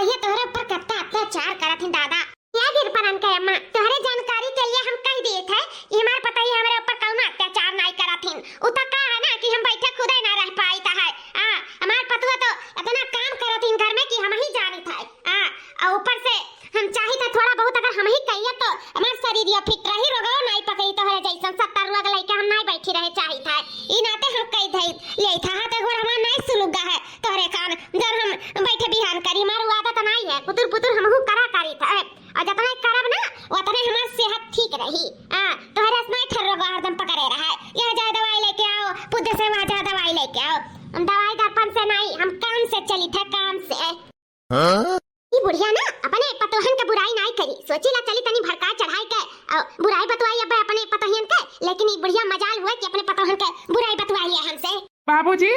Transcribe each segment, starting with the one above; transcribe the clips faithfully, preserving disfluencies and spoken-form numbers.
ये तोहरे ऊपर कितना अत्याचार करत हिन दादा। या गिरपनन के अम्मा, तोहरे जानकारी के लिए हम कह दिए थे कि हमार पतोहिया हमरे ऊपर कौनो अत्याचार नाई करत हिन। उ त का है ना कि हम बैठे खुदे ना रह पाइत है। आ, हमार पतोहिया तो इतना काम करत हिन घर में कि हम ही जानित है। आ, और ऊपर से हम चाहित है थोड़ा बहुत अगर हम ही कहिए तो हमार शरीर या फिट रही, रोगो नाई पकड़ी, तोहरे जैसन सत्तर रोग लेके हम नाई बैठी रहे चाहित है। ई नाते हम कह दे ले था, हाथ गोड़ हमार नाई सुलुगा है तोहरे खान, जब हम बैठे बिहान करी, हमार आदत नाई है, पुतुर पुतुर हमहू करा करी था। और जतने करब ना, उतने हमार सेहत ठीक रही। आ, तोहरे से नाई ठर्रो को हरदम पकड़े रहा है, यहाँ जाए दवाई लेके आओ, पुद्दे से वहाँ जाए दवाई लेके आओ। हम दवाई दर्पण से नाई, हम काम से चली थे, काम से। हाँ? ई बुढ़िया ना अपने पतोहन के बुराई नाई करी, सोची ला चली तनी भड़का चढ़ाई के, और बुराई बतवाई अब अपने पतोहियन के, लेकिन ई बुढ़िया मजाल हुआ कि अपने पतोहन के बुराई बतवाई है हमसे। बाबूजी,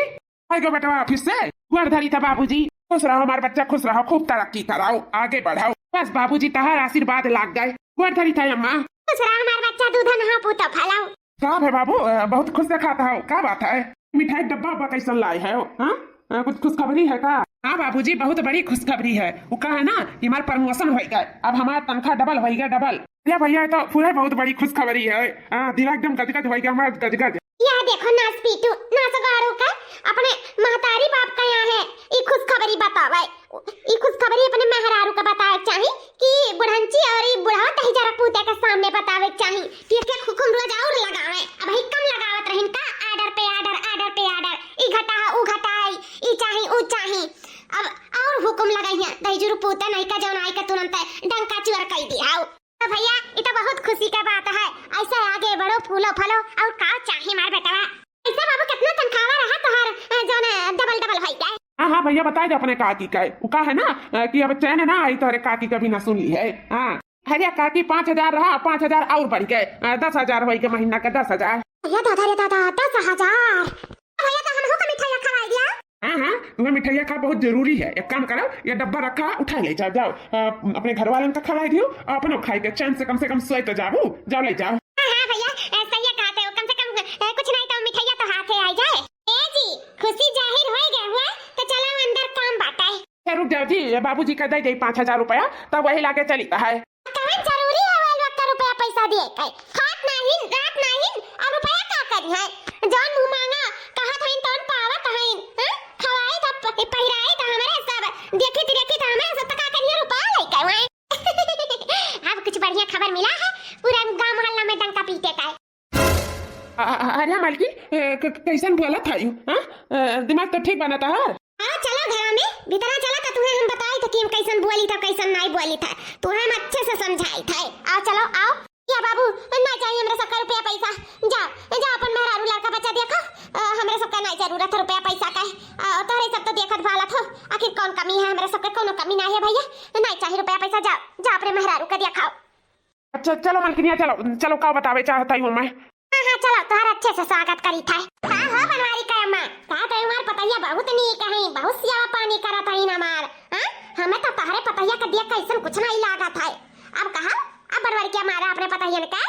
आई गो बेटवा ऑफिस से, गोड़ धरी था बाबूजी। खुश रहो हमार बच्चा, खुश रहो, खूब तरक्की कराओ, आगे बढ़ाओ। बस बाबूजी तहार आशीर्वाद लाग गए, गोड़ धरी था अम्मा। खुश रहो हमार बच्चा, दूध नहा पूतो फलाओ। का है बाबू, अ, बहुत खुश देखात हो, का बात है? मिठाई डब्बा उब्बा कैसन लाए है? हाँ? अ, कुछ खुशखबरी है का? हाँ बाबूजी, बहुत बड़ी खुशखबरी है। वो का है ना कि हमार प्रमोशन हो गया, अब हमार तनख्वाह डबल हो गया, डबल। या भैया, ये तो पूरा बहुत बड़ी खुशखबरी है। हाँ, दिला एकदम गजगज हो गया हमार, गजगज। या देखो नास पीटू, नास गाड़ू का अपने महतारी बाप का यहाँ है, ई खुशखबरी बतावे। ई खुशखबरी अपने मेहरारू का बतावे के चाही कि बुढ़ंची और ई बुढ़वा तही जरा पूते के सामने बतावे के चाही। कि एक एक हुकुम रोज और लगावे, अब ही कम लगावत रहिन का, order पे order, order पे order, ई घटा है, ऊ घटा है, ई चाही, ऊ चाही। अब और हुकुम लगाइया, दही जुरू पूते नहीं का जौन आई का तुरंत डंका चुअर कई दिया। तो भैया, ई तो बहुत खुशी का बात है, ऐसे आगे बढ़ो, फूलो फलो, और का चाही मार बेटवा। ऐसे बाबू, कितना तनखावा रहा तोहार, अ, जौन, अ, डबल डबल होई गए? हाँ, हाँ भैया, बताए दे अपने काकी का। उ का है ना, अ, कि अब चैन ना आई तोहरे काकी कभी ना सुन ली है। हाँ, अरे काकी, पाँच हजार रहा, पाँच हजार और बढ़ गए, अ, दस हजार होई के महीना का दस हजार। या दादा रे दादा, दस हजार। भैया, तो हमहू का मिठाइया खवाई दिया। हाँ, हाँ, तुम्हें मिठाइया खा बहुत जरूरी है। एक काम करो, ये डब्बा रखा, उठा ले जाओ, जाओ। अ, अपने घर वालन का खवाई दियो, अपनो खाई के चैन से कम से कम सोए तो जाबू, जाओ ले जाओ। हाँ, हाँ भैया, अ, सही कहत हो, कम से कम, अ, कुछ नहीं तो मिठाइया तो हाथे आई जाए। ए जी, खुशी जाहिर होई गए हुआ, तो चलो अंदर काम बाटे। अच्छा, रुक जाओ जी, ये बाबूजी का दे दे पाँच हजार रुपया, तब वही लाके चली है। कवन जरूरी है वो लोग का रुपया पैसा दिए के? खात नाहिन, रात नाहिन, और रुपया का करी है? जौन मुँह मांगा, कहत हईन, तौन पावत हईन, हाँ? खवाई त प-, पहिराई त हमरे सब, देखी त, देखी त हमरे सब, त का करी है रुपया लेके हुए? अब कुछ बढ़िया खबर मिला है, पूरा गांव मोहल्ला में डंका पीटे का है। अ-, अ-, अरे मलकिन, ए, क-, क-, कैसन बोलत हयू, हाँ? अ, दिमाग तो ठीक बनत है। हाँ, चलो घरा में, भीतरा चला त तुहे हम बताई त कि हम कैसन बोली था, कैसन नाई बोली था। तुहे हम अच्छे से समझाई था। आओ, चलो, आओ। या बाबू, ना चाहिए हमरे सबका रुपया पैसा। जाओ, जाओ अपन मेहरारू लड़का बच्चा देखो। अ, हमरे सबका नाई जरूरत है रुपया पैसा का। अ, तोहरे सब तो देखत भालत हो। आखिर कौन कमी है, हमरे सबके कौनो कमी नाई है भैया। नाई चाहिए रुपया पैसा, जाओ, जाओ अपने मेहरारू का दिखाओ। अच्छा, चलो मलकिनिया, चलो, चलो, का बतावे चाहत हई मैं? हाँ, हाँ, चलो, तोहर अच्छे से स्वागत करी था। का हो बनवारी का अम्मा, का तो हमार पतैया बहुत नीक है, बहुत सेवा पानी करत है हमार। हाँ, हमें तो तोहरे पतैया के देख के ऐसन कुछ नहीं लागत है। अब कहा, अब बनवारी के मारा अपने पतैयन का।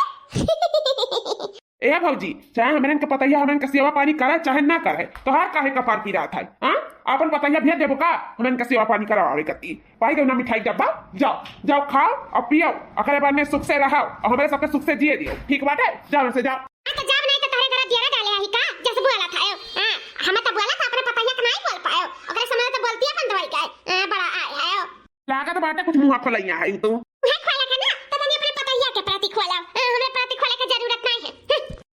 ए भौजी, चाहे हमरन के पतैया हमरन के सेवा पानी करे चाहे ना करे, तोहार काहे कपार पिरात है? हाँ, अपन पतैया भेज देबो का हमरन के सेवा पानी करवावे कती? पाई गयो ना मिठाई डब्बा, जाओ, जाओ खाओ और पियो, ओकरे बाद में सुख से रहो और हमरे सबके सुख से जिए दियो, ठीक बाटे? जाओ यहाँ से, जाओ। हाँ, तो जाब नहीं तो तोहरे घर दियरा डाले आई का? जस बोला था यो। हाँ, हमें तो बोला था अपने पतैया के नहीं बोल पायो, ओकरे समय तो बोलती अपन दवाई का। हाँ, बड़ा आए है यो। लागत बाटे कुछ मुँह खोलैया है तू। मुँह खोले के ना, तो तनी अपने पतैया के प्रति खोला। हाँ, हमरे प्रति खोले के जरूरत नहीं है। हम्म।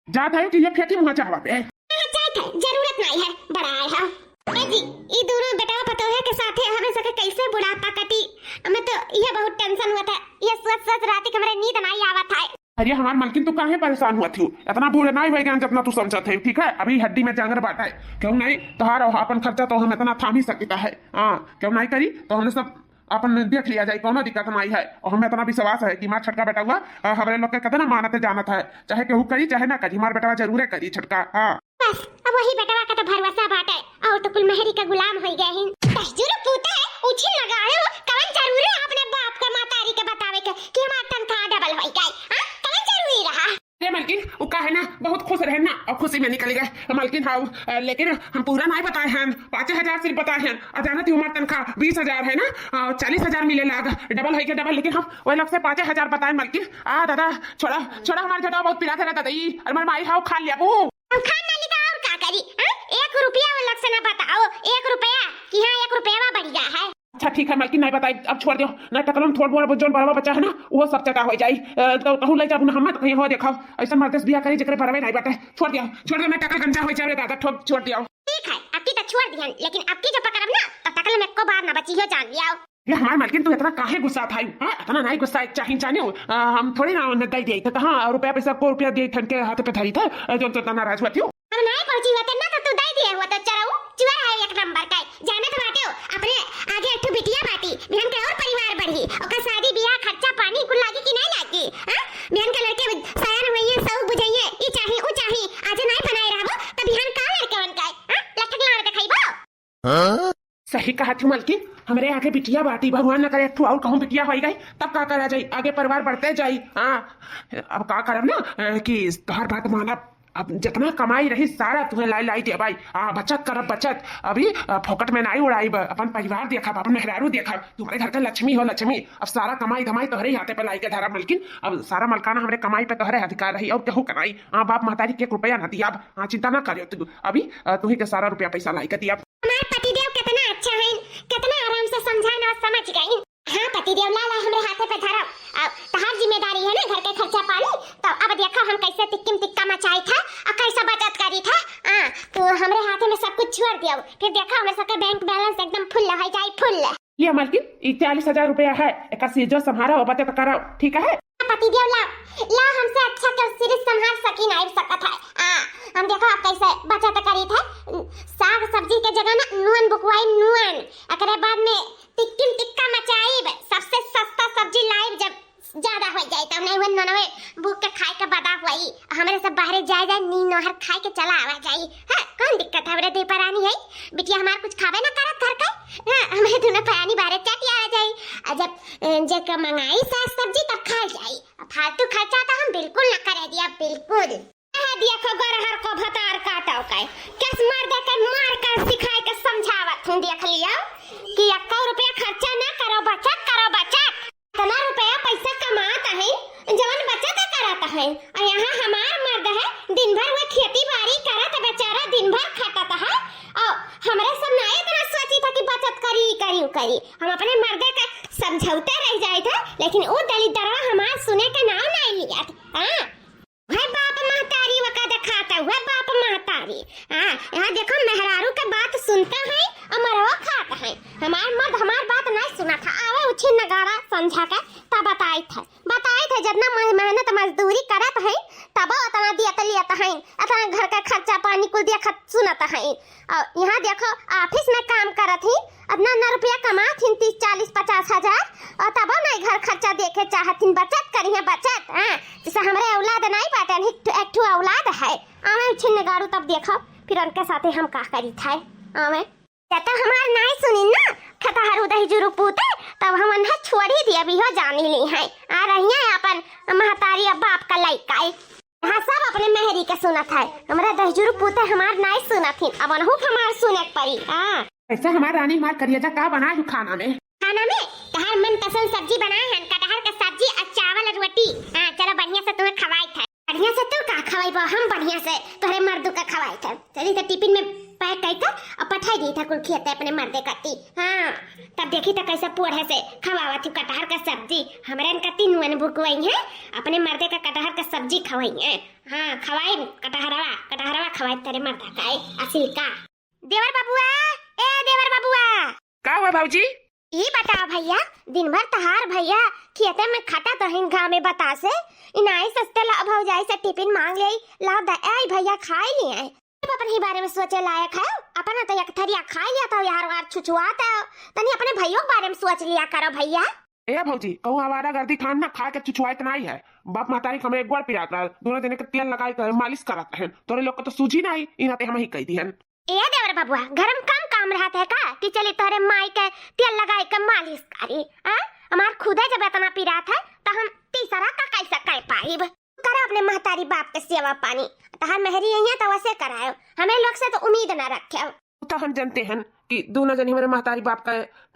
जात है कि ये फेंकी मुँह चाहवा पे। हाँ, जात है, जरूरत नहीं है, बड़ा आए है। ए जी, ई दोनों बेटवा पतोहे के साथे हमें सके कैसे बुढ़ापा कटी? हमें तो ये बहुत tension हुआ था, ये सोच सोच रात के हमरे नींद नहीं आवा था। अरे हमार मलकिन, तू काहे परेशान हुआ थी? इतना बूढ़ नहीं हो गया जितना तू समझत है, ठीक है? अभी हड्डी में जांगर बाटा है। क्यों नहीं? तोहार और अपन खर्चा तो हम इतना थाम ही सकता है। हाँ, क्यों नहीं करी? तो हमने सब अपन देख लिया जाए, कोनो दिक्कत नहीं है। और हमें इतना विश्वास है कि हमार छोटका बेटा हुआ, अ, हमरे लोग के कितना मानत है, जानत है, चाहे केहू करी चाहे ना करी, हमार बेटवा जरूरे करी छोटका। हाँ। बस, अब वही बेटवा का तो भरोसा बाटे, और तो कुल मेहरी का गुलाम होई गए हैं। दहिजुर पूते, उछिल लगायो, कवन जरूरी है अपने बाप के, महतारी के बतावे के कि हमार तनख्वाह double होई गई? हाँ? कवन जरूरी रहा? ए मलकिन, उ का है ना, बहुत खुश रहे ना, और खुशी में निकल गए। मलकिन, हाँ, अ, लेकिन हम पूरा नाहीं बताए हैं, पाँचे हजार सिर्फ बताए हैं। और जानत ही हमार तनख्वाह बीस हजार है ना, अ, चालीस हजार मिले लाग, डबल है के डबल, लेकिन हम वही लोग से पाँचे हजार बताए मलकिन। आ दादा, छोड़ा, छोड़ा, हमार झटवा बहुत पिरात है ना दादा, ई, और हमार माई हाउ खा लिया, बू। हम खान ना ली तो और का करी, हाँ? एक रुपया वो लोग से ना बताओ, एक रुपया, कि हाँ, एक रुपया बढ़िया है। अच्छा ठीक है मलकिन, नाहीं बताई, अब छोड़ दियो। ना टकलम थोड़ मोड़ जौन बड़वा बच्चा है ना, वो सब चटा हो जाई। अ, तो कहूँ ले जाबू ना हम, तो कहीं हो देखाओ, ऐसा मर्दे से बियाह करी जेकरे बड़वे नाहीं बाटे। छोड़ दियो, छोड़ दियो, ना टकल गंजा हो जावे दादा, ठो-, छोड़ दियो। ठीक है, अब की तो छोड़ दिहन, लेकिन अब की जो पकड़ब ना, तो टकल में एको बार ना बची हो, जान लियाओ। ये हमार मलकिन, तू इतना काहे गुस्सा था? हाँ, इतना नाहीं गुस्सा चाहिए, जाने हो। अ, हम थोड़ी ना उन्हें दे दिए थे, कहाँ रुपया पैसा को रुपया दिए थे, उनके हाथ पे धरी थे, अ, जो तो इतना नाराज हुआ थी। हम नाहीं पहुँची हुआ थे ना, तो तू दे दिए हुआ तो चराऊ, चुअर है एक नंबर का। जानत बाटे हो, अपने आगे एक ठो बिटिया बाटी, बिहान के और परिवार बढ़ी, ओकर शादी बियाह, खर्चा पानी कुल लागी कि नाहीं लागी? हाँ? बिहान के लड़के सयान होइए, सब बुझाइए, ई चाही, ऊ चाही, आज नाहीं बनाए रहबो, तो बिहान का लड़के बन गए? हाँ? लठक लाड़ देखाइबो? हाँ? सही कहा थी मलकिन, हमरे आगे बिटिया बाटी, भगवान न करे एक ठो और कहूँ बिटिया होई गई, तब का करा जाई, आगे परिवार बढ़ते जाई। हाँ, अब का करब ना, अ, कि तोहार बात मानब, अब जितना कमाई रही सारा तुम्हें लाई लाई दे भाई। हाँ, बचत करब बचत, अभी, अ, फोकट में नाहीं उड़ाई, अपन परिवार देखब, अपन मेहरारू देखब, तुम्हरे घर का लक्ष्मी हो लक्ष्मी। अब सारा कमाई धमाई तोहरे हाथे पे लाई के धरब मलकिन, अब सारा मलकाना हमरे कमाई पे तोहरे अधिकार रही और केहू का नाहीं। हाँ, बाप महतारी के एक रुपया ना दियाब। हाँ, चिंता ना करियो तू, अभी, अ, तुही के सारा रुपया पैसा लाई के दियाब। हमार पतिदेव कितना अच्छा है, कितना आराम से समझाइन और समझ गइन। हाँ पतिदेव, ला ला हमरे हाथे पे धरब। अब तहार जिम्मेदारी है ना घर के खर्चा पानी, तो अब देखो हम कैसे तिक्किम तिक्का मचाई था और कैसे बचत करी था। हाँ, तो हमरे हाथे में सब कुछ छोड़ दियो, फिर देखो हमरे सबके बैंक बैलेंस एकदम फुल हो जाई, फुल। लिया मलकिन, ई चालीस हजार रुपया है, एकर सीजो संभारो, बचत करो, ठीक है? पतिदेव ला, ला हमसे अच्छा के सिरिफ संभार सकी नाहीं सकत है। आ, हम देखो अब कैसे बचत करी थे। साग सब्जी के जगह ना नून बुकवाई, नून। एकरे बाद में तिक्किम तिक्का मचाइब, सबसे सस्ता सब्जी लाइब, जब ज्यादा हो जाए तब नाहीं हुए नूनवे बुक के खाए के बदा हुई। हमरे सब बाहरे जाए जाए नी नोहर खाए के चला आवा जाई। हाँ, कौन दिक्कत है? हमरे दुई परानी है, बिटिया हमार कुछ खाबे ना करत घर के। हाँ, हमरे दोनों परानी बाहरे चट आवा जाई। और जब, अ, जेकर मंगाई साग सब्जी तब खाए जाई। फालतू खर्चा तो हम बिल्कुल ना करे दिया, बिल्कुल। है देखो गरहर को भतार काटो के, किस मर्दे के मार के सिखाए के समझावत हूँ, देख लियो कि एक्को रुपया खर्चा ना करो, बचत करो, बचत। इतना रुपया पैसा कमात है, जवन बचत करत है, और यहाँ हमार मर्द है, दिन भर वह खेती बाड़ी करत, बेचारा दिन भर खटत है, और हमरे सब ना इतना सोची था कि बचत करी, करी, करी। हम अपने मर्दे के समझौते रह जाए थे, लेकिन वो दलिद्दरवा हमार सुने के नाव नाहीं लियत। हाँ, वह बाप महतारी वका देखाता, वह बाप महतारी। हाँ, यहाँ देखो, मेहरारू के बात सुनता है और मरवा खात है। हमार मर्द हमार बात नाहीं सुनत है, आवे उछिन नगाड़ा समझा के, तब बताइत है, बताइत है, जितना म-, मेहनत मजदूरी करत है, तब उतना दियत लियत है, उतना घर का खर्चा पानी कुल देखत सुनत है। और यहाँ देखो, ऑफिस में काम करत ही, इतना ना रुपया कमात हिन, तीस, चालीस, पचास हजार, और तबो नाहीं घर खर्चा देखे चाहत हिन, बचत करिहे, बचत। हाँ, जैसे हमरे औलाद नाहीं बाटे, एक ठो, एक ठो औलाद है। आवे छिन नगाड़ू, तब देखो फिर उनके साथे हम का करी थे। आवे, या तो हमार नाहीं सुनी ना, खतहरू दही जुरू पूते, तब हम उन्हें छोड़ी दिया, अभी हो जानी ली है। आ रही है अपन महतारी अब बाप का लइका है। यहाँ सब अपने मेहरी के सुनत है, हमरा दहिजुर पूते हमार नाई सुनत हिन, अब अनहू के हमार सुने के पड़ी। हाँ। ऐसे हमार रानी, हमार करियजा, का बनाए हो खाना में? खाना में तहार मनपसंद सब्जी बनाए हन, कटहर के सब्जी और चावल और रोटी। हाँ, चलो बढ़िया से तुम्हें खवाई था। बढ़िया से तू का खवाई बा, हम बढ़िया से तोहरे मर्दू का खवाई था। चली तो टिफिन में पैक कई था और पठाई दी था कुल खियते अपने मर्दे कती। हाँ, तब देखी तो कैसे पोढ़े से खवावा थी कटहर का सब्जी। हमरे इनका तीन वन बुकवाई है, अपने मर्दे का कटहर का सब्जी खवाई है। हाँ, खवाई कटहरवा, कटहरवा खवाई तेरे मर्दा का, ए, असिल का। देवर बबुआ, ए देवर बबुआ। का हुआ भौजी? ई बताओ भैया, दिन भर तहार भैया खेते में खटत रहिन घामे बतासे, इनाई सस्ते ला भौजाई से टिफिन मांग लेई, लाओ द-, आई भैया खाई लिए। अब अपन ही बारे में सोचे लायक है, अपन तो एक थरिया खाई लिया था यार, यार छुछुआत है, तनी अपने भैयों के बारे में सोच लिया करो भैया। ए भौजी, कहूँ आवारागर्दी खान ना खा के चुचुआत नाई है। बाप महतारी के हमरे एक बार पिरात रहा, दोनों जने के तेल लगाई के मालिश करत रहन। तोरे लोग को तो सूझी नाई, इना ते हम ही कह दिहन। ए देवर बबुआ, घर में कम काम रहत है का कि चली तोहरे माई के तेल लगाई के मालिश करी? आ? हमार खुदे जब इतना पिरात है, तो हम तीसरा का कैसे कह पाइब? का तो अपने महतारी बाप के सेवा पानी। तहार मेहरी यही है तो वैसे करायो, हमें लोग से तो उम्मीद ना रखे। तो हम जानते हैं कि दोनों जनी हमारे महतारी बाप का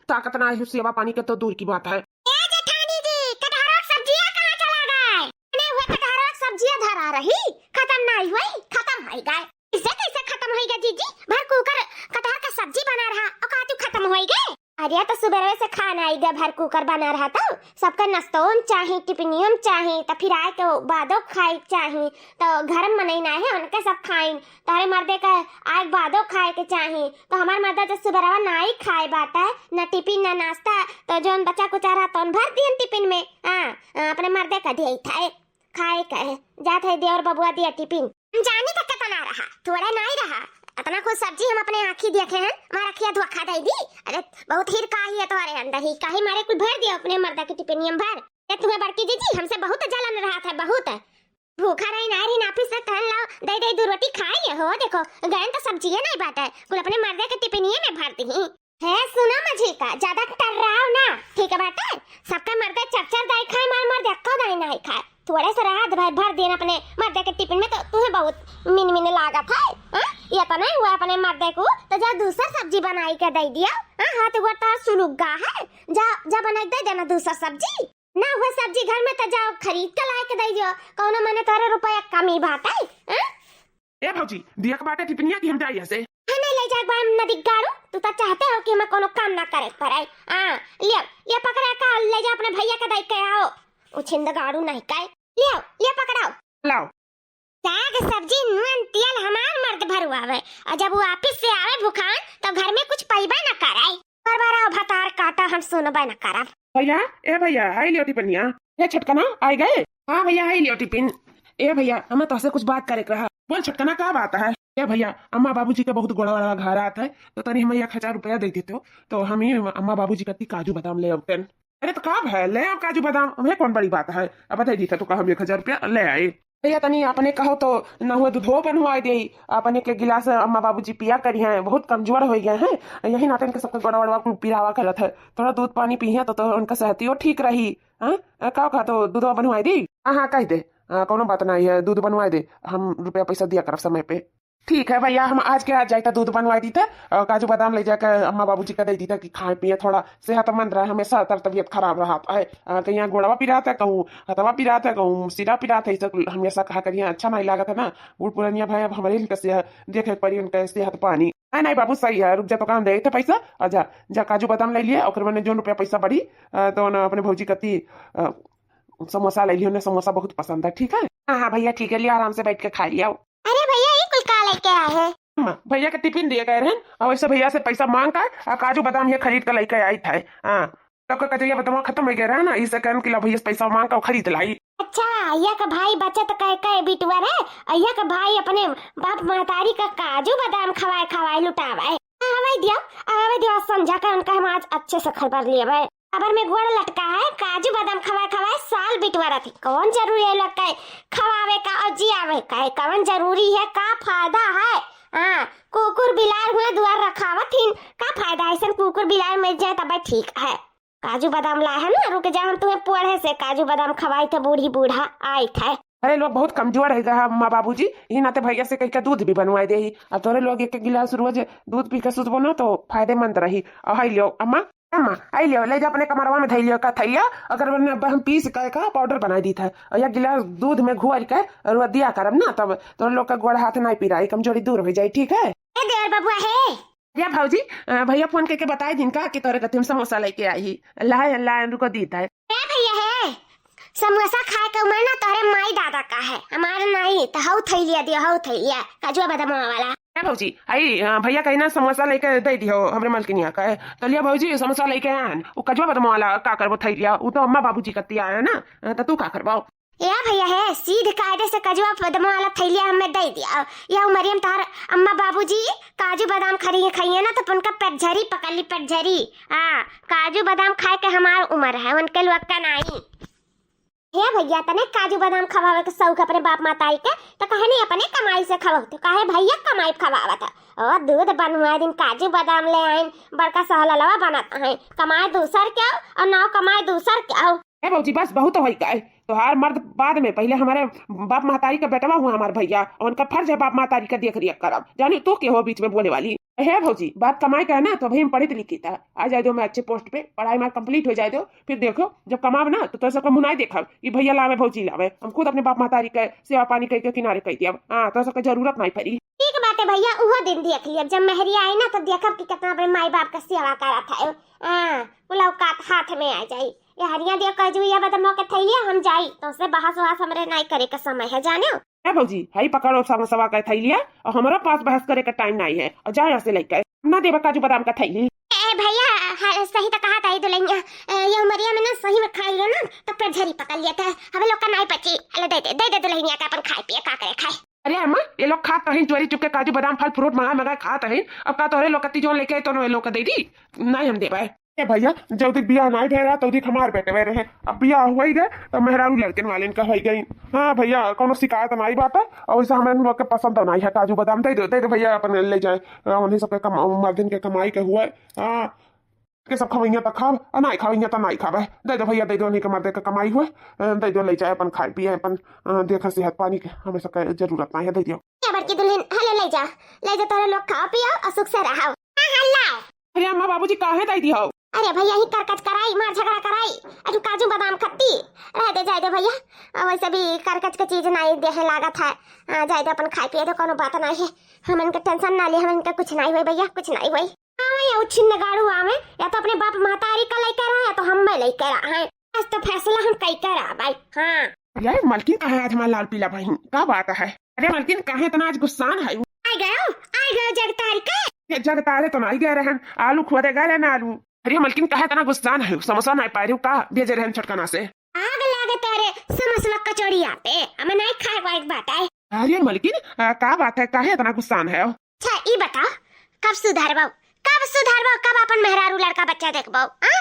ताकत ना है, सेवा पानी के तो दूर की बात है। ए जेठानी जी, कटहरो के सब्जिया कहाँ चला गए? अरे वो कटहरो के सब्जिया धरा रही, खत्म नहीं हुई, खत्म हो गए। इसे कैसे खत्म होइगा जीजी? भर कुकर कटहर का सब्जी बना रहा, और कहा तू खत्म होइगा? अरे तो सुबह से खाना आइगा, भर कुकर बना रहा तो सबका नाश्तों में चाही, टिफिनियों में चाही, तो फिर आए के बादो खाए के चाही, तो घर में मनई ना है उनके सब खाइन, तोहरे मर्दे का आए के बादो खाए के चाही, तो हमार मर्दा जब सुबह नाई खाए बाटे, न टिफिन न नाश्ता, तो जोन बचा कुचा रहा तौन भर दियन टिफिन में। हाँ, अपने मर्दे का दिए था। खाए कहे जात है देवर बबुआ दिया टिफिन। हम जानी तो कितना रहा, थोड़ा नहीं रहा। इतना कुछ सब्जी हम अपने आँखी देखे हैं, हमारा अखिया धोखा दे दी। अरे बहुत हिरकाही है तुम्हारे अंदर ही, काहे मारे कुल भर दिया अपने मर्दा के टिफिनियम भर। ये तुम्हें बड़की जीजी हमसे बहुत जलन रहा था, बहुत। भूखा रही ना रही ना, फिर से कहन लाओ दे दे दो रोटी खाई हो। देखो गयन तो सब्जिये नहीं बाटे, कुल अपने मर्दे के टिफिनिये में भर दी। हे सुनो मझी का, ज्यादा टर्राओ ना, ठीक है बाटे? सबके मर्दे चर चर दाई खाए, मार मर्दे एक्को दाई नहीं खाए। थोड़े से रात भर भर दिन अपने मर्दे के टिफिन में, तो तुम्हें बहुत मिन मिन लागत है, हाँ? ये तो नहीं हुआ अपने मर्दे को, तो जा दूसर सब्जी बनाई के दे दिया। हाँ, हाथ गोड़ तो सुलुग्गा है, जा, जा बनाई के दे देना दूसर सब्जी। ना हुआ सब्जी घर में तो जाओ खरीद के लाए के दे दियो, कौनो मने तोरे रुपया कमी बाटे, हाँ? ए भौजी, दिया के बाटे टिफिनिया कि हम जाई यहाँ से? हमें ले जाए बाम नदी गाड़ू, तू तो चाहते हो कि हमें कोनो काम ना करे के पड़े। हाँ, लियो, ये पकड़ा का ले जा अपने भैया के दे के आओ। उछिंद गाड़ू नहीं काई। लियो, ये पकड़ाओ। लाओ। साग सब्जी नून तेल हमार मर्द भरुआवे, और जब वो ऑफिस से आवे भुखान तो घर में कुछ पैबे न करे। बार बार आओ भतार काटा हम सुनबे न करब। भैया, ए भैया, आई लियो टिफिनिया। ए छोटकना, आई गए? हाँ भैया, आई लियो टिफिन। ए भैया, हमें तोहसे कुछ बात करे के रहा। बोल छोटकना, का बात है? ए भैया, अम्मा बाबूजी के बहुत गोड़ा वड़ा घारात है, तो तनी हमें एक हजार रुपया दे देते हो, तो हम ही अम्मा बाबूजी कती काजू बादाम ले अउतन। अरे तो का भय, ले आओ काजू बादाम, हमें कौन बड़ी बात है। अब दे दी था तो का हम एक हजार रुपया ले आए। भैया तनी अपने कहो तो ना हुआ दूधो बनवाए दे, अपने के गिलास अम्मा बाबूजी पिया करी हैं, बहुत कमजोर हो गए हैं, यही नाते इनके सबके गोड़ा वड़वा कुल पिरावा करत है। थोड़ा दूध पानी पी हैं तो, तो उनका सेहतियो ठीक रही। हाँ, का कहा तो दूधवा बनवाए दी? हाँ हाँ कह दे, आ, कौनो बात नहीं है, दूध बनवाए दे, हम रुपया पैसा दिया करब समय पे। ठीक है भैया, हम आज के आज जाइता दूध बनवाई दीता, अ, काजू बादाम ले जाके अम्मा बाबूजी का दे दीता कि खाए पिए, थोड़ा सेहतमंद रहे, हमेशा तर तबियत खराब रहा है। अ, कहीं गोड़वा पिरात है, कहूँ हथवा पिरात है, कहूँ सिरा पिरात है, ई सब हमेशा कहा करिए, अच्छा नहीं लागत है ना। बूढ़ पुरनिया भाई, अब हमारे इनका सेहत देखे के पड़ी, उनका सेहत पानी। नहीं नहीं बाबू, सही है, रुक जा, तो काम दे थे पैसा, और जा, जा काजू बादाम ले लिए, ओकर मैंने जोन रुपया पैसा बढ़ी, अ, तो ना अपने भौजी कती, अ, समोसा ले लियो, उन्हें समोसा बहुत पसंद है, ठीक है? हाँ हाँ भैया ठीक है, लिया आराम से बैठ के खा लिया। अरे भैया, ये कुल का लेके आए हैं? अम्मा, भैया के टिफिन दिए गए रहन, और वैसे भैया से पैसा मांग कर, और काजू बादाम ये खरीद कर लेके आई था। हाँ, सबका कजरिया बादाम खत्म हो गया रहा ना, इसे कहन कि ला भैया से पैसा मांग कर खरीद लाई। अच्छा, यह का भाई बचत कह के बिटुआ रहे, और यह का भाई अपने बाप महतारी का काजू बादाम खवाए खवाए लुटावे। आवे दियो, आवे दियो, समझा कर उनका हम आज अच्छे से खबर लिए भाई। अबर में गोड़ लटका है, काजू बादाम खवाए खवाए साल बिटवा रहती। कौन जरूरी है लोग के खवावे का और जियावे का है? कौन जरूरी है? का फायदा है? हाँ, कुकुर बिलार हुए दुआर रखावत हिन, का फायदा है? ऐसन कुकुर बिलार मर जाए तब ठीक है। काजू बादाम लाए है ना, रुक जा, हम तुम्हें पोढ़े से काजू बादाम खवाई थे, बूढ़ी बूढ़ा आई थे। अरे लोग बहुत कमजोर है गा, अम्मा बाबूजी, यही नाते भैया से कह के दूध भी बनवाए दे ही। अब तोरे लोग एक एक गिलास रोज दूध पी के सुतबो ना तो फायदेमंद रही। और हाई लियो अम्मा, अम्मा, आई लियो, ले जा अपने कमरवा में धई लियो का थैलिया, अगर वरना अब हम पीस के का पाउडर बनाई दी था, और एक गिलास दूध में घोल के और वो दिया करब ना, तब तोरे लोग का गोड़ हाथ नहीं पिराई, कमजोरी दूर हो जाई, ठीक है? ए देवर बबुआ है। या भौजी, अ, भैया फोन करके बताए दिन का कि तोरे कति हम समोसा लेके आई ही। लाए, लाए, रुको दी था। ए भैया है, समोसा खाए के उम्र ना तोरे माई दादा का है, हमारे नहीं, तो हऊ थैलिया दियो, हऊ थैलिया, काजुआ बादाम वाला। ए भौजी, आई, अ, भैया कहीं ना समोसा लेके दे दियो हमरे मलकिनिया का है। तो लिया भौजी, समोसा लेके आन, वो काजुआ बादाम वाला का करबो थैलिया, वो तो अम्मा बाबूजी कती आया ना, अ, तो तू का करबो? या भैया है, सीध कायदे से काजुआ बादाम वाला थैलिया हमें दे दिया। या उमरिया में तोहर अम्मा बाबूजी काजू बादाम खरी खाइए ना, तो उनका पेटझरी पकड़ ली, पेटझरी। हाँ, काजू बादाम खाए के हमार उम्र है, उनके लोग का नहीं। हे भैया, तने काजू बादाम खवावे के शौक अपने बाप माताई के, तो कहे नहीं अपने कमाई से खवाओ, तो कहे भैया कमाई खवावत है। ओ दूध बनवाए दिन काजू बादाम ले आइन, बड़का सहललवा बनत है, कमाए दूसर के आओ और नाव कमाए दूसर के आओ। ए भौजी, बस बहुत होई गए, तोहार मर्द बाद में, पहिले हमरे बाप महतारी का बेटवा हुआ हमार भइया, उनका फर्ज है बाप महतारी का देख रेख करब। जानी तू के हो बीच में बोले वाली? हे भौजी, बाप कमाई का है ना, तो अभी हम पढ़ित लिखित है, आ जाए दो मैं अच्छे post पे, पढ़ाई मार complete हो जाए दो, फिर देखो जब कमाब ना तो तोह सबका मुँह नाई देखब कि भइया लावे भौजी लावे, हम खुद अपने बाप महतारी के सेवा पानी कइके किनारे कइ दियब। हाँ, तोह सबका जरूरत नाई परी। ठीक बाटे भइया, उहो दिन देख लियब, जब मेहरिया आई ना तो देखब कि कितना अपने माई बाप का सेवा करत है। हाँ, मुलाकात हाथ में आ जाई। ये हरिया दियो काजू, ये बदमो के थैलिया हम जाई, तो से बहस वहस हमरे नाई करे के समय है, जाने। ए भौजी, हई पकड़ो समोसवा के थैलिया, और हमरा पास बहस करे के time नाई है, और जा यहाँ से लेके। ना देबा काजू बादाम का थैली। ए भइया, हाँ, सही तो कहा ताई दुल्हनिया। ए, ये उमरिया में ना सही में खाई ले ना, तो पेट झरी पकड़ लेता है। हमें लोग का नाई पची। ले दे दे, दे दे दुल्हनिया का अपन खाए पिए, का करे खाए। अरे अम्मा, ये लोग खात रही चोरी चुप के काजू बादाम फल फ्रूट मंगा मंगा खात रही। अब का तोहरे लोग कत्ती जोन लेके आई तो ये लोग का दे दी? नाई हम देबे। ए भइया, जल्दी बियाह नाई भय रहा, तौदी हमार बेटवे रहे। अब बियाह हुआ ही रहे, तो मेहरारू लड़कन वाले इनका हो गई। हाँ भइया, कोनो शिकायत नाई बात है, और वैसे हमें लोग के पसंद तो नाई है काजू बादाम। दे दो, दे दो भइया, अपन ले जाए। हाँ, उन्हीं सबके कमा-, मर्दन के कमाई के हुआ है। हाँ, के सब खवैया तो खाब, आ नाई खवैया तो नाई खाब। दे दो भइया, दे दो, उन्हीं के मर्दे के कमाई हुआ है। अ, दे दो, ले जाए अपन खाए पिए, अपन, अ, देखा सेहत पानी के, हमें सबके जरूरत नाई है, दे दो। ए बड़की दुल्हन, हले ले जा, ले जा, तोहरे लोग खाओ पियो और सुख से रहो। हाँ, हाँ, लाओ। अरे अम्मा बाबूजी काहे दे दी हो? अरे भइया, ही करकच कराई, मार झगड़ा कराई, अजू काजू बादाम खत्ती। रह दे, जाए दे भइया, आ, वैसे भी करकच के चीज नाई देहे लागत है। आ, जाए दे, अपन खाए पिए दे, कोनो बात नाई है। हमन के tension ना ले, हमन के कुछ नाई होई भइया, कुछ नाई होई। आवे या उछिन्न गाड़ू आवे, या तो अपने बाप महतारी का लेकर आए, या तो हम मैं लेकर आए। आज तो फैसला हम कई कर आ भाई। हाँ। अरे मलकिन, काहे आज हमार लाल पीला बहिन, का बात है? अरे मलकिन, काहे इतना आज गुस्सान है? आ गयो, आ गयो जगतारी के। ये जगतारे तो नाई गए रहन, आलू खोदे गए रहन आलू। अरे मलकिन, काहे इतना गुस्सान है? समोसा नाई पाए रहे हो का? भेजे रहन छोटकना से। आग लागे तोरे समोसवा कचौड़ी आते, हमें नाई खाए वाए के बात है। अरे मलकिन, आ, का बात है? काहे इतना गुस्सान है? अच्छा, ई बताओ, कब सुधरबो? कब सुधरबो? कब अपन मेहरारू लड़का बच्चा देखबो? आ?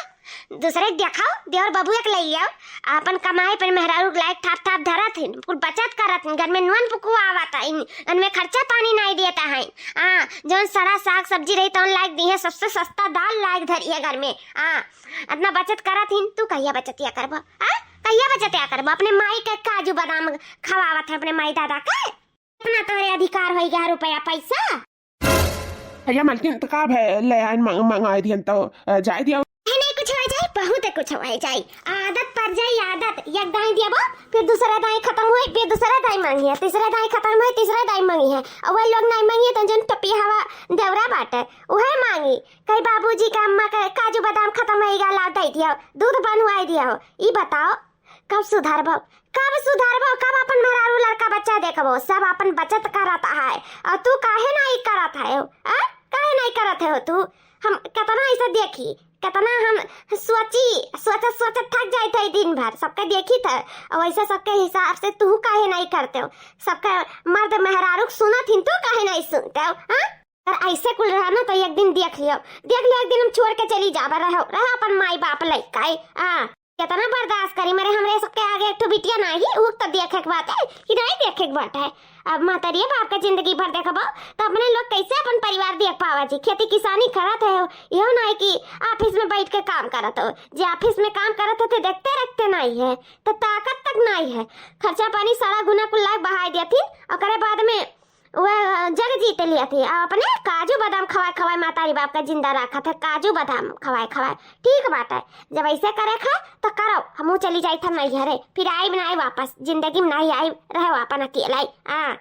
दूसरे देखाओ, देवर बबुआ के ले आओ, अपन कमाई पर मेहरारू लायक थाप थाप धरत हिन, कुल बचत करत हिन, घर में नून पुकुआ आवत है, घर में खर्चा पानी नाई देता है। आ, जौन सड़ा साग सब्जी रही तौन लायक दी है, सबसे सस्ता दाल लायक धरी है घर में। आ, इतना बचत करत हिन, तू कहिया बचतिया करबो? आ? कहिया बचतिया करबो? अपने माई के काजू बादाम खवावत है, अपने माई दादा के। इतना तोहरे अधिकार होई गया रुपया पैसा। भैया मलकिन, तो का भय ले आइन मंग-, मंगाई दिहन तो, अ, जाए दिया। है नहीं कुछ हो जाए, बहुत कुछ हो जाए। आदत पड़ जाए आदत, एक दाई दियाबो, फिर दूसरा दाई खत्म होए, फिर दूसरा दाई मांगी है, तीसरा दाई खत्म होए, तीसरा दाई मांगी है। और वही लोग नहीं मांगी है तो जन टपी हवा देवरा बाटे, उहे मांगी। कई बाबूजी के अम्मा के काजू बादाम खत्म होई गया, लाओ दे दियो, दूध बनवाई दियो। ई बताओ, कब सुधरबो? कब सुधरबो? कब अपन मेहरारू लड़का बच्चा देखबो? सब अपन बचत करत है, और तू काहे नहीं करत है हो? आ? काहे नहीं करत है हो तू? हम कितना ऐसे देखी, कितना हम सोची, सोचत सोचत थक जाइत है दिन भर, सबके देखी थे, और वैसे सबके हिसाब से तू काहे नहीं करते हो? सबके मर्द मेहरारू के सुनत हिन, तू काहे नहीं सुनते हो? हाँ? अगर ऐसे कुल रहा ना तो एक दिन देख लियो, देख लियो, एक दिन हम छोड़ के चली जाबा। रहो, रहो अपन माई बाप लइका, हाँ। कितना बर्दाश्त करी, मेरे हमरे सबके आगे एक ठो बिटिया नाही, उ तो देखे के बात है कि नहीं देखे के बात है। अब महतरिया बाप का जिंदगी भर देखबो तो अपने लोग कैसे अपन परिवार देख पावा जी? खेती किसानी करत है, यो नहीं कि office में बैठ के काम करत हो। जे office में काम करत है तो देखते रखते नहीं है, तो ताकत तक नहीं है। खर्चा पानी सारा गुना कुल लाग बहाई देती, ओकरे बाद में वह जग जीत लिया थी, आ अपने काजू बादाम खवाए खवाए महतारी बाप का जिंदा रखा था, काजू बादाम खवाए खवाए। ठीक बात है, जब ऐसे करे खा तो करो, हमहू चली जाई था नैहरे, फिर आई नहीं वापस, जिंदगी में नहीं आई, रहो अपन अकेला ही। हाँ,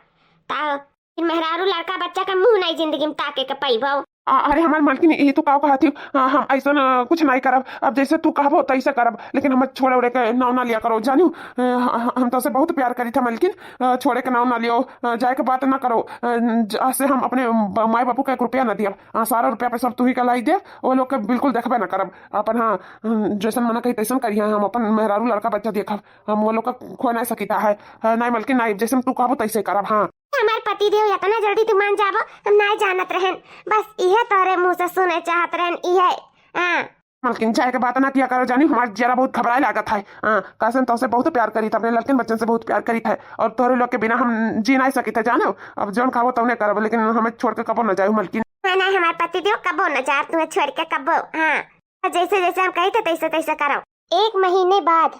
ता फिर मेहरारू लड़का बच्चा का मुंह नहीं जिंदगी में ताके के पैबो। आ, अरे हमार मलकिन, ये तो का कहत हो? आ, हम ऐसा न कुछ नहीं करब, अब जैसे तू कहबो तैसे करब, लेकिन हम छोड़े उड़े के नाव ना लिया करो, जानियो। आ, ह-, हम तो से बहुत प्यार करी था मलकिन, आ, छोड़े के नाव ना लियो, आ, जाए के बात ना करो। आ, ज-, से हम अपने ब-, माई बापू का एक रुपया ना दिया, आ, सारा रुपया पैसा तू ही का लाई दे, वो लोग के बिल्कुल देखबे ना करब। अपन हाँ, हम जैसन मना कही तैसन करी, हम अपन मेहरारू लड़का बच्चा देखब, हम वो लोग का खो नहीं सकिता है। हाँ, नहीं मलकिन नहीं, जैसे तू कहबो तैसे करब। हाँ। हमार पति देव इतना जल्दी तू मान जाबो, हम नाय जानत रहन। बस इहे तोहरे मुंह से सुने चाहत रहन, इहे। हाँ। मलकिन, जाए के बात ना किया करो, जानी, हमार जरा बहुत घबराए लागत है। हाँ, कसम तोसे बहुत प्यार करी था, अपने लड़कन बच्चन से बहुत प्यार करी था, और तोहरे लोग के बिना हम जी नहीं सकी था, जानो। अब जौन खाबो तौने करबो, लेकिन हमें छोड़ के कबो न जाओ मलकिन। हाँ, नहीं, हमार पति देव कबो न जा, तुम्हें छोड़ के कबो। हाँ, जैसे जैसे हम कही थे तैसे तैसे करो। एक महीने बाद।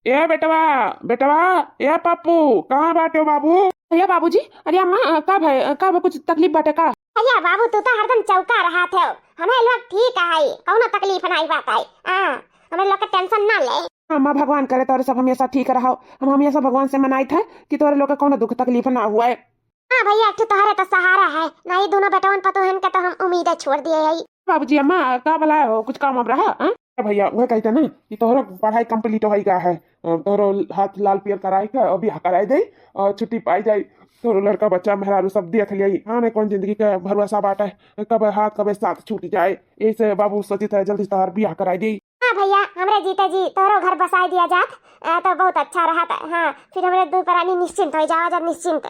ए बेटवा, बेटवा, ए पप्पू, कहाँ बाटे हो बाबू? अरे बाबूजी, अरे अम्मा, का भय, का भय, कुछ तकलीफ बाटे का? अरे बाबू, तू तो हरदम चौका रहत हो। हमरे लोग ठीक है, कौनो तकलीफ नाई बात है। हाँ, हमरे लोग के टेंशन ना ले। अम्मा, भगवान करे तोरे सब हमेशा ठीक रहो। हम हमेशा भगवान से मनाइत है कि तोरे लोग के कौनो दुख तकलीफ ना हुए। हाँ भैया, एक ठो तोहरे तो सहारा है, नहीं दोनों बेटवन पतोहन के तो हम उम्मीद छोड़ दिए है। बाबूजी, अम्मा, का भला हो, कुछ काम अब रहा, हाँ? अरे भैया, वह कहते ना कि तोहरो पढ़ाई complete हो गया है, अ, तोहरो हाथ लाल पियर कराई के और ब्याह कराई दे और छुट्टी पाई जाई। तोहरो लड़का बच्चा मेहरारू सब देख लिया, हाँ, नहीं कौन जिंदगी का भरोसा बाटे, कब हाथ कब साथ छूट जाए। ऐसे बाबू सोचित है जल्दी से तोहर ब्याह कराई दे। हाँ भैया, हमरे जीते जी तोहरो घर बसाई दिया जात, अ, तो बहुत अच्छा रहत। हाँ, फिर हमरे दू प्राणी निश्चिंत हो जावा जात, निश्चिंत।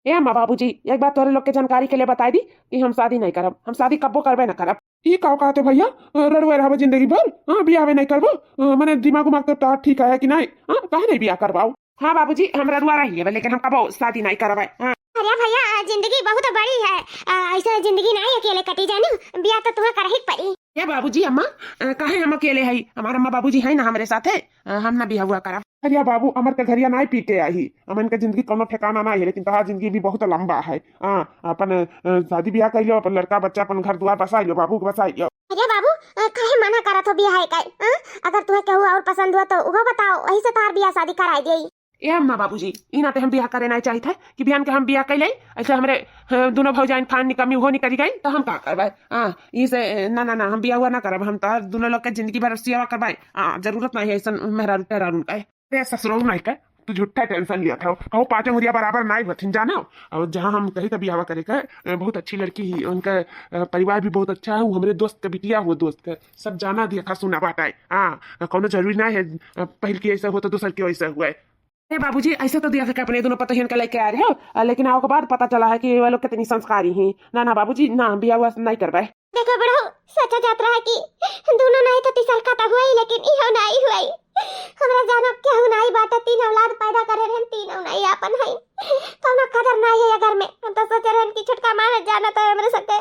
ए अम्मा बाबूजी, एक बात तोहरे लोग के जानकारी के लिए बताई दी कि हम शादी नहीं करब, हम शादी कब्बो करबे ना करब। ई का कहते भैया, अ, रड़ुए रहबे जिंदगी भर, हाँ, बियाहवे नहीं करबो, अ, मने दिमाग उमाग तो तोहार ठीक है कि नहीं? हाँ, काहे नहीं बियाह करबाऊ? हाँ बाबूजी, हम रड़ुआ रह लेबे, लेकिन हम कबो शादी नहीं करबे। हाँ। अरे भैया, जिंदगी बहुत बड़ी है, अ, ऐसे जिंदगी नहीं अकेले कटी जानी, बियाह तो तुम्हें करही के पड़ी। ए बाबूजी, अम्मा, अ, काहे हम अकेले हई? हमार अम्मा बाबूजी है ना हमरे साथे, अ, हम ना बियाह हुआ करब। अरे बाबू, अमर के घरिया नाई पीटे आही, अमन के जिंदगी कौनो ठिकाना नाई है, लेकिन तोहार जिंदगी भी बहुत लंबा है। हाँ, अपन, अ, शादी ब्याह कर लो, अपन लड़का बच्चा, अपन घर दुआर बसाई लो, बाबू के बसाई लो। अरे बाबू, अ, काहे मना करत हो बियाह के? हाँ? अगर तुम्हें केहू और पसंद हुआ तो वो बताओ, वही से तोहार बियाह शादी कराई देई। ए अम्मा बाबूजी, ई नाते हम बियाह करे नाई चाहित है कि बिहान के हम बियाह कर ले, ऐसे हमरे, अ, दोनों भौजाइन फान निकमी हो निकल गई तो हम का करबे? हाँ, ई से, अ, ना, ना, ना, हम बियाह हुआ ना करब, हम तोहार दोनों लोग के जिंदगी भर सेवा करबाई। हाँ, जरूरत नहीं है ऐसन मेहरारू टेहरारून का। अरे ससुरऊ नहीं का, तू झूठा टेंशन लिया था। कहो पाँच अंगुरिया बराबर नाई बथिन जाना। और जहाँ हम कही था बियाह करे का, अ, बहुत अच्छी लड़की ही, उनका, अ, परिवार भी बहुत अच्छा है, वो हमरे दोस्त का बिटिया हुआ, दोस्त का सब जाना दिया था, सुना बात आए। हाँ, कौनो जरूरी ना है, अ, पहल की ऐसा हो तो दूसर की वैसा हुआ है। अरे बाबूजी, ऐसे तो दिया था कि अपने दोनों पतोहियन के लेके आ रहे हो, अ, लेकिन आओ के बाद पता चला है कि वो लोग कितनी संस्कारी हैं। ना, ना बाबूजी, ना, हम बियाह हुआ नहीं करवाए। देखो बुढ़ऊ, सोचा जात रहा कि दोनों नाई तो तीसर का तो हुआ ही, लेकिन इहो नाई हुआ ही। हमरा जानब केहू नाई बाटे, तीन औलाद पैदा करे रहन, तीन नाई आपन है। कौनो कदर नाई है ये घर में। हम तो सोचे रहन कि छोटका माँ जाना तो हमरे सबके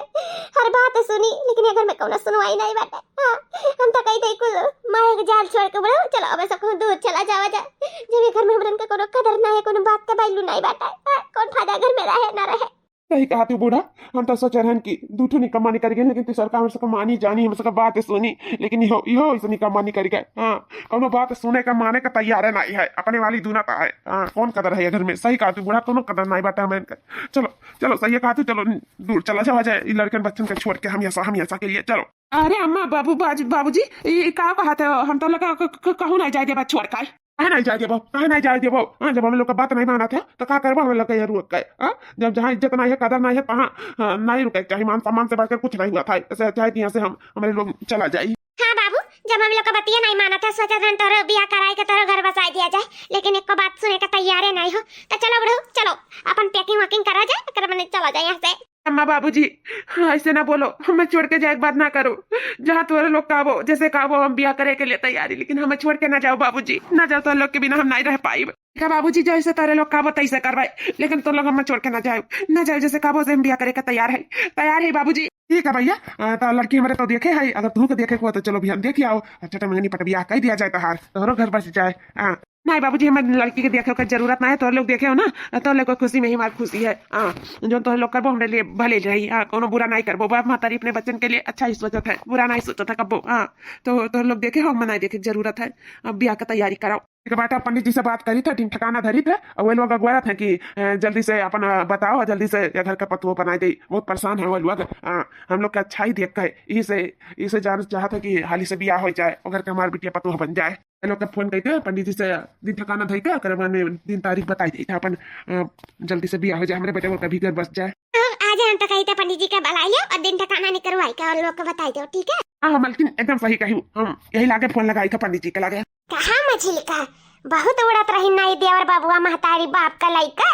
हर बात सुनी, लेकिन ये घर में कौनो सुनवाई नाई बाटे। हाँ, हम तो कही थे कुल माया के जाल छोड़ के बुढ़ऊ, चलो अब सब दूर चला जावा जाए। जब ये घर में हमरन के कौनो कदर नाई है, कौनो बात के value नाई बाटे, हाँ, कौन फायदा घर में रहे ना रहे। सही कहा तू बूढ़ा, हम तो सोचे रहन कि दू ठो निकम्मा निकल गए, लेकिन तीसर का हमरे सबके मानी जानी, हमरे सबके बात सुनी, लेकिन इहो, इहो ऐसे निकम्मा निकल गए। हाँ, कौनो बात सुने का माने का तैयार है नहीं है, अपने वाली दूना का है। हाँ, कौन कदर है ये घर में? सही कहा तू बूढ़ा, कौनो कदर नहीं बाटे हमरे इनका। चलो, चलो, सही कहा तू, चलो दूर चला जावा जाए, ई लड़कन बच्चन के छोड़ के हम ऐसा, हम ऐसा के लिए चलो। अरे अम्मा, बाबू, बाज-, बाबूजी, ई का कहत हो? हम तो लगा क-, क-, कहूँ नहीं जाए देबा छोड़ के। काहे नहीं जाए देबो? काहे नहीं जाए देबो? हाँ, जब हम लोग का बात नहीं मानत है, तो का करबो हम लोग का ये रुक के? हाँ? जब जहाँ इज्जत नहीं है, कदर नहीं है, तहाँ, हाँ, नहीं रुके के चाही। मान सम्मान से बढ़कर कुछ नहीं हुआ था। ऐसे चाहे कि यहाँ से हम, हमारे लोग चला जाई। हाँ बाबू, जब हम लोग का बतिया नहीं मानत है, सोचत रहन तोरो बियाह कराए के तोरो घर बसाए दिया जाए, लेकिन एको बात सुने के तैयारे नहीं हो। तो चलो बुढ़ऊ, चलो अपन packing वैकिंग करा जाए, एकरे मने चला जाए यहाँ से। अम्मा बाबूजी, हाँ, ऐसे ना बोलो, हमें छोड़ के जाए के बात ना करो। जहाँ तोरे लोग कहबो, जैसे कहबो, हम बियाह करे के लिए तैयारी, लेकिन हमें छोड़ के ना जाओ बाबूजी, ना जाओ, तोरे लोग के बिना हम नहीं रह पाइब। ठीक है बाबूजी, जैसे तोरे लोग कहबो तैसे करवाए, लेकिन तोरे लोग हमें छोड़ के ना जाओ, ना जाओ, जैसे कहबो से हम बियाह करे के तैयार है, तैयार है बाबूजी। ठीक है भैया, अ, तो लड़की हमारे तो देखे है, अगर तू के देखे को तो चलो भी हम देख आओ, अच्छा तो मंगनी पट बियाह कर दिया जाए तोहार, तोहरो घर बस जाए। हाँ। नहीं बाबूजी, हमारे लड़की के देखे के जरूरत ना है, तोर लोग देखे हो ना, तोर लोग के खुशी में ही हमारी खुशी है। हाँ, जो तोर लोग करबो हमरे लिए भले रही। हाँ, कोनो बुरा नहीं करबो, बाप महतारी अपने बच्चन के लिए अच्छा ही सोचत है, बुरा नहीं सोचत है कब्बो। हाँ, तो तोर लोग देखे हो, हम नहीं देखे के जरूरत है, अब बियाह का तैयारी कराओ। एक बात पंडित जी से बात करी था, दिन ठिकाना धरी था, और वो लोग अगुआरत है कि, अ, जल्दी से अपन, अ, बताओ, जल्दी से ये घर का पतुआ बनाए दे, बहुत परेशान है वो लोग। हाँ, हम लोग का अच्छा ही देख के, इसे, इसे जान चाहत है कि हाली से बियाह हो जाए, और घर के हमार बिटिया पतुआ बन जाए। ये लोग का फोन करके पंडित जी से दिन ठिकाना धई के, ओकरे बाद में दिन तारीख बताई देई था अपन, अ, जल्दी से बियाह हो जाए, हमरे बेटे वो कभी घर बस जाए। हम आज हम तो कही था पंडित जी के बुलाई लियो और दिन ठिकाना निकरवाई के और लोग को बताई दो, ठीक है? हाँ, हाँ, मलकिन एकदम सही कही, हम यही लागे फोन लगाई था पंडित जी के लागे। कहाँ मझिलका, बहुत उड़त रही नाई देवर बबुआ महतारी बाप का लइका,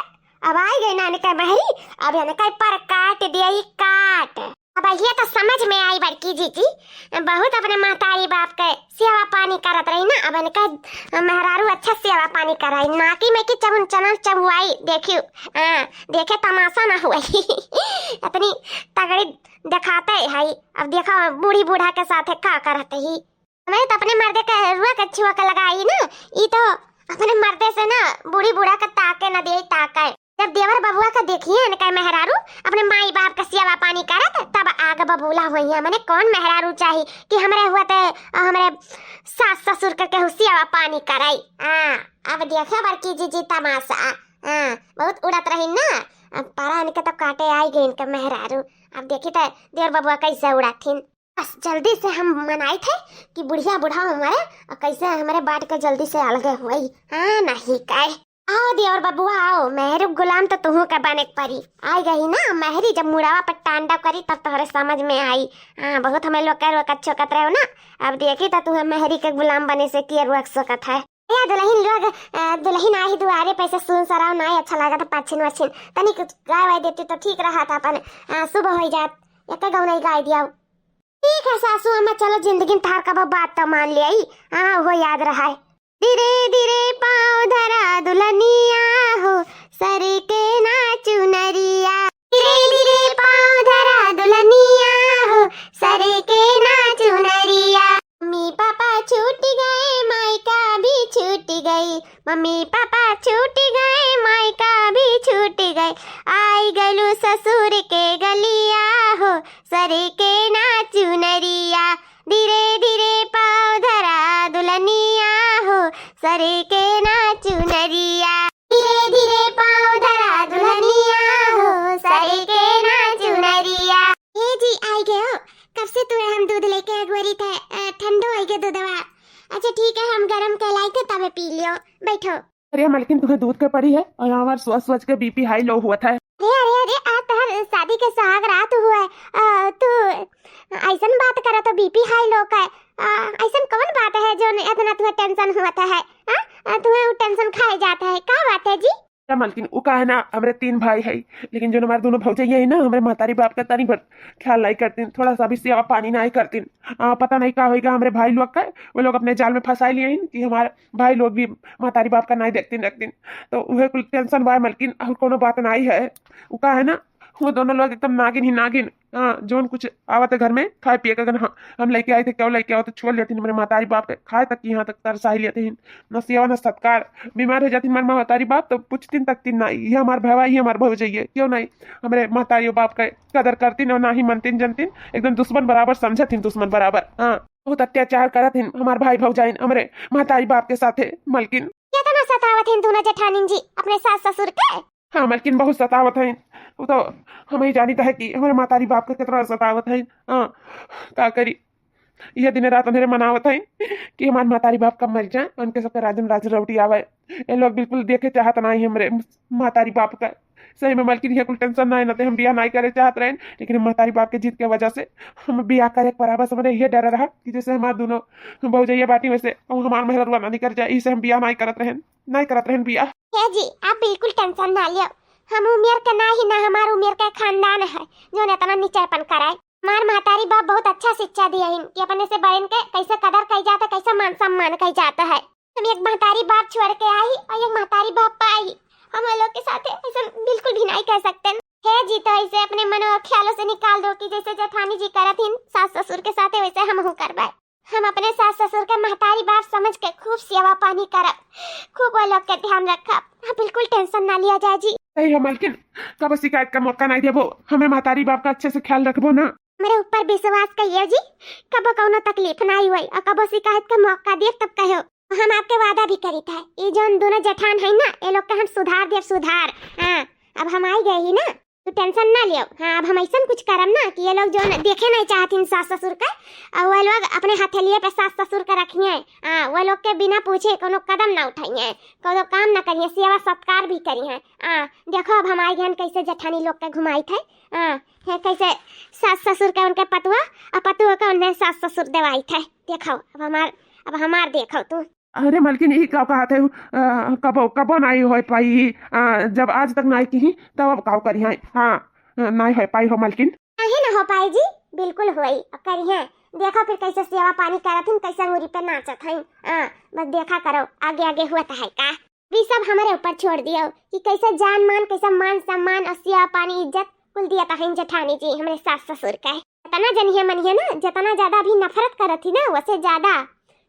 अब आई गई नानी के महरी, अब इनका पर काट दिया ई काट। अब ये तो समझ में आई बड़की जीजी, बहुत अपने महतारी बाप के सेवा पानी करत रही ना, अब इनका मेहरारू अच्छा सेवा पानी कराई, नाकी में की चमुन चना चबुआई, देखियो, हाँ, देखे तमाशा ना हुआ। इतनी तगड़ी दिखाते है, अब देखो बूढ़ी बूढ़ा के साथ का करत ही। हमें तो अपने मर्दे के रुआ के छुआ के लगाई ना, ई तो अपने मर्दे से ना बूढ़ी बूढ़ा का ताके ना देई ताके। जब देवर बबुआ का देखिहैं इनका मेहरारू अपने माई बाप का सेवा पानी करत, तब आग बबूला होइहैं। मने कौन मेहरारू चाही कि हमरे हुआ ते, हमरे सास ससुर के केहू सेवा पानी कराई। हाँ, अब देखा बड़की जीजी तमाशा। हाँ, बहुत उड़त रही ना, अब पारा इनके तो काटे आई गई इनके मेहरारू। अब देखी तो देवर बबुआ कैसे उड़ाथिन। बस जल्दी से हम मनाई थे कि बुढ़िया बुढ़ाऊ मरे और कैसे हमरे बाट के जल्दी से अलगे होई। हाँ, नहीं काय। आओ देवर बबुआ आओ, मेहरी गुलाम तो तुहू के बने के परी। आई गई ना मेहरी, जब मुड़ावा पर तांडव करी तब तोहरे समझ में आई। हाँ, बहुत हमें लोग के रोकत छोकत रहे हो ना, अब देखी तो तुहे मेहरी के गुलाम बने से के रोक सकत है। या दुल्हन लोग, अ, दुल्हन आई दुआरे पे से सुन सराव ना अच्छा लागत है, पाछिन वाछिन तनिक गाय वाय देती तो ठीक रहत, अपन, अ, शुभ हो जात। एक गाँव नहीं गाय दिया। ठीक है सासू अम्मा, चलो जिंदगी में थार कबो बात तो मान लिया। हाँ, वो याद रहा है। धीरे धीरे पाँव धरा दुल्हनिया हो, सर के ना चुनरिया। धीरे धीरे पाँव धरा दुल्हनिया हो, सर के ना चुनरिया। मम्मी पापा छूट गए, मायका भी छूट गई। मम्मी पापा छूट गए, मायका भी छूट गई। आई गलू ससुर के गलिया हो, सर के ना चुनरिया। धीरे धीरे पाँव धरा दुल्हनिया हो, सर के ना चुनरिया। धीरे धीरे पाँव धरा दुल्हनिया हो, सर के ना चुनरिया। हे जी, आई गए हो? कब से तुम्हें हम दूध लेके अगोरी थे, अ, ठंडो हो गए दूधवा। अच्छा ठीक है, हम गरम के लाई थे, तबे पी लियो। बैठो। अरे मलकिन, तुम्हें दूध के पड़ी है और हमार सोच सोच के बीपी हाई लो हुआ था। अरे अरे अरे, आज तोहर शादी के सुहाग रात हुआ है, अ, तू ऐसन बात करत हो, बीपी हाई लो का है? अ, ऐसन कौन बात है जो इतना तुम्हें टेंशन हुआ था है? हाँ? अ, तुम्हें वो टेंशन खाए जाता है, का बात है जी? क्या मलकिन, वो का है ना, हमरे तीन भाई है, लेकिन जो हमारे दोनों भौजैया है ना, हमरे महतारी बाप का तनी भर ख्याल नहीं करतीन, थोड़ा सा भी सेवा पानी नहीं करतीन। आ, पता नहीं का होइगा हमरे भाई लोग का, वो लोग अपने जाल में फंसाई लिए हैं कि हमारे भाई लोग भी महतारी बाप का नहीं देखतीन रखतीन। तो वह कुल टेंशन बा मलकिन, और कोनो बात नहीं है। वो का है ना, वो दोनों लोग एकदम नागिन ही नागिन। हाँ, जोन कुछ आवत है घर में खाए पिए का, अगर हाँ, हम लेके आए थे, क्या लेके आओ, तो छोड़ लेतीन हमरे महतारी बाप के, खाए तक यहाँ तक तरसाई लेतीन। न सेवा न सत्कार। बीमार हो जातीन हमार महतारी बाप तो पूछतीन तकतीन ना, ये हमार भवा, ये हमार भौजैया, क्यों नहीं हमरे महतारी बाप का कदर करतीन और ना ही मनतीन जनतीन, एकदम दुश्मन बराबर समझतीन, दुश्मन बराबर। हाँ, बहुत अत्याचार करत हिन हमार भाई भौजाइन हमरे महतारी बाप के साथे मलकिन। कितना सतावत हिन दोनों जेठानिन जी अपने सास ससुर के? हाँ मलकिन, बहुत सतावत हैं। वो तो हम ही जानित है कि हमारे महतारी बाप के कितना सतावत हैं। हाँ, का करी, यह दिन रात अंधेरे मनावत हैं कि हमारे महतारी बाप कब मर जाए, उनके सबके राजन राज लौटी आवे। ये लोग बिल्कुल देखे चाहत नहीं हमरे महतारी बाप का। सही में मलकिन, यह कुल टेंशन नहीं ना, हम बियाह नहीं करे चाहत रहे, लेकिन हम महतारी बाप के जिद के वजह से हम बियाह करे के पड़ा। बस हमरे यह डर रहा कि जैसे हमार दोनों भौजैया बाटी, वैसे अब हमार मेहररुआ ना निकल जाए, इसे हम बियाह नहीं करत रहन, नहीं करत रहन बियाह। हे जी, आप बिल्कुल टेंशन ना लियो, हम उम्र के ना ही ना हमार उम्र के खानदान है जो इतना नीचापन कराए। हमार महतारी बाप बहुत अच्छा शिक्षा दिए हैं कि अपने से बड़न के कैसे कदर कई जाता, कैसे मान सम्मान कई जाता है। हम एक महतारी बाप छोड़ के आई और एक महतारी बाप पाई, हम लोग के साथ ऐसा बिल्कुल भी नहीं कर सकते। हे जी, तो ऐसे अपने मन और ख्यालों से निकाल दो कि जैसे जेठानी जी करत हिन सास ससुर के साथ, वैसे हम हूँ करवाए। हम अपने सास ससुर के महतारी बाप समझ के खूब सेवा पानी करब, खूब वो लोग के ध्यान रखब। हाँ, बिल्कुल टेंशन ना लिया जाए जी। सही है मलकिन, कबो शिकायत का मौका नहीं देबो, हमें महतारी बाप का अच्छे से ख्याल रखबो ना। मेरे ऊपर विश्वास कहियो जी, कबो कौनो तकलीफ नहीं हुई और कबो शिकायत का मौका देब तब कहो। हम आपके वादा भी करी था, ये जोन दोनों जेठान है ना, ये लोग का हम सुधार देब, सुधार। हाँ, अब हम आई गए ही ना, तू टेंशन ना लियो। हाँ, अब हम ऐसन कुछ करब ना कि ये लोग जोन देखे नहीं चाहत हिन सास ससुर का, और वो लोग अपने हथेलिए पे सास ससुर का रखिए। हाँ, वो लोग के बिना पूछे कोनो कदम ना उठाइए, कोनो काम ना करिए, सेवा सत्कार भी करिए। हाँ, देखो अब हम आई गए कैसे जेठानी लोग के घुमाई थे। हाँ, है कैसे सास ससुर के उनके पतुआ और पतुआ के उन्हें सास ससुर देवाई थे। देखो अब हमार, अब हमार देखो तू। अरे मलकिन, ई का कहत है? अ, कबो, कबो नाई होए पाई। अ, जब आज तक नाई किही, तब अब काव करिहैं? हाँ, अ, नाई होए पाई हो मलकिन। काहे ना हो पाई जी, बिल्कुल होई, करिहैं। देखो फिर कैसे सेवा पानी करत हिन, कैसे अंगूरी पे नाचत हैं। हाँ, बस देखा करो, आगे आगे हुआ तो है का। भी सब हमारे ऊपर छोड़ दियो कि कैसे जान मान, कैसे मान सम्मान और सेवा पानी, इज्जत कुल दिया था जेठानी जी हमरे सास ससुर का। इतना जनिए मनिए ना, जितना ज्यादा अभी नफरत करत ही ना, वसे ज्यादा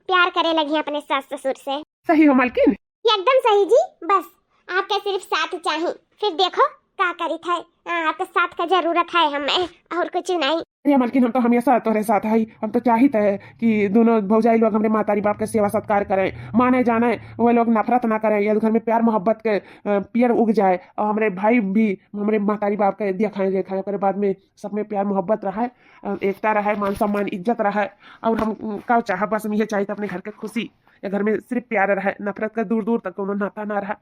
प्यार करे लगी अपने सास ससुर से। सही हो मलकिन, एकदम सही जी, बस आपके सिर्फ साथ चाही, फिर देखो का करित है। हाँ, आपके साथ का जरूरत है हमें, और कुछ नहीं। अरे मलकिन, हम तो हमेशा तोहरे साथ है, हम तो चाहित है कि दोनों भौजाई लोग हमरे महतारी बाप के सेवा सत्कार करें, माने जाने, वो लोग नफरत ना करें, ये घर में प्यार मोहब्बत के, अ, पेड़ उग जाए और हमरे भाई भी हमरे महतारी बाप के देखाएं, देखाएं, ओकरे बाद में सब में प्यार मोहब्बत रहे, अ, एकता रहे, मान सम्मान इज्जत रहे। और हम, उम, का चाह, बस हम ये चाहित अपने घर के खुशी, या घर में सिर्फ प्यार रहे, नफरत का दूर दूर तक कोनो नाता ना रहा,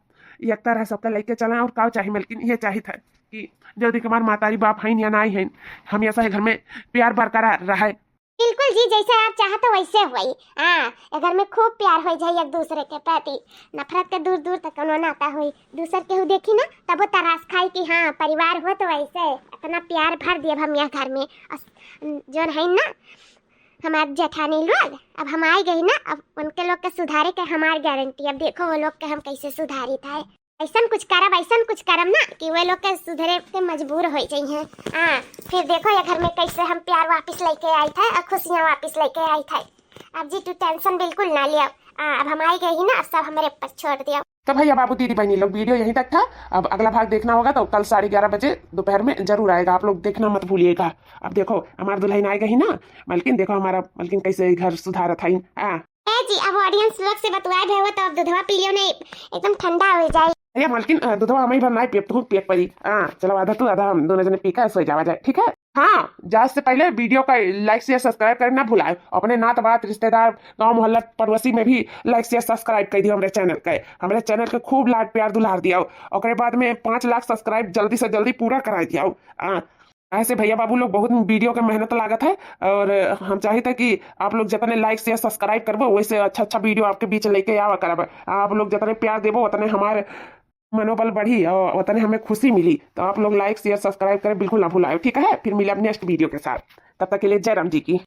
एकता रहे, सबका लेके चला। और का चाही मलकिन, ये चाहित है कि जल्दी हमार महतारी बाप हैं या नाई हैं, हमेशा ये घर में प्यार बरकरार रहे। बिल्कुल जी, जैसे आप चाहत हो वैसे होई। हाँ, ये घर में खूब प्यार हो जाए एक दूसरे के प्रति, नफरत के दूर दूर तक कोनो नाता होई। दूसर केहू देखी ना, तबो तरास खाई कि हाँ, परिवार हो तो वैसे। इतना प्यार भर दिए हम यहाँ घर में। और जौन है ना, हमार जेठानी लोग, अब हम आई गई ना, अब उनके लोग के सुधारे के हमार गारंटी। अब देखो वो लोग के हम कैसे सुधारी था। ऐसन कुछ करब, ऐसन कुछ करब ना कि वे लोग के सुधरे के मजबूर हो जाइए। हाँ, फिर देखो ये घर में कैसे हम प्यार वापस लेके आई थे और खुशियाँ वापस लेके आई थे। अब जी तू टेंशन बिल्कुल ना लिया। हाँ, अब हम आई गई ना, अब सब हमारे ऊपर छोड़ दिया। तो भैया बाबू दीदी बहनी लोग, वीडियो यहीं तक था। अब अगला भाग देखना होगा तो कल साढ़े ग्यारह बजे दोपहर में जरूर आएगा, आप लोग देखना मत भूलिएगा। अब देखो हमार दुल्हन आए गई ना, मलकिन देखो हमारा मलकिन कैसे घर सुधारत है। हाँ। ए जी, अब ऑडियंस लोग से बतुआए भे हो तो अब दूधवा पी लियो नहीं, एकदम ठंडा हो जाए। अरे मलकिन, अ, दूधवा हम ही भर नहीं पियब, तू पियक परी। हाँ, चलो आधा तू आधा हम दोनों जने पी के सो जावा जाए, ठीक है? हाँ, जाए से पहले वीडियो का लाइक शेयर सब्सक्राइब करना ना भुलाए। अपने नात बात रिश्तेदार गाँव मोहल्ला पड़ोसी में भी लाइक शेयर सब्सक्राइब कर दियो हमरे चैनल के। हमरे चैनल के खूब लाड प्यार दुलार दियो। ओकरे बाद में पाँच लाख सब्सक्राइब जल्दी से जल्दी पूरा करा दियो। हाँ, ऐसे भैया बाबू लोग बहुत वीडियो के मेहनत लागत है और हम चाहित है कि आप लोग जितने लाइक शेयर सब्सक्राइब करबो वैसे अच्छा अच्छा वीडियो आपके बीच लेके आवा करब। आप लोग जितने प्यार देबो उतने हमारे मनोबल बढ़ी और उतने हमें खुशी मिली। तो आप लोग लाइक शेयर सब्सक्राइब करें बिल्कुल ना भुलाए, ठीक है? फिर मिले अब नेक्स्ट वीडियो के साथ, तब तक के लिए जय राम जी की।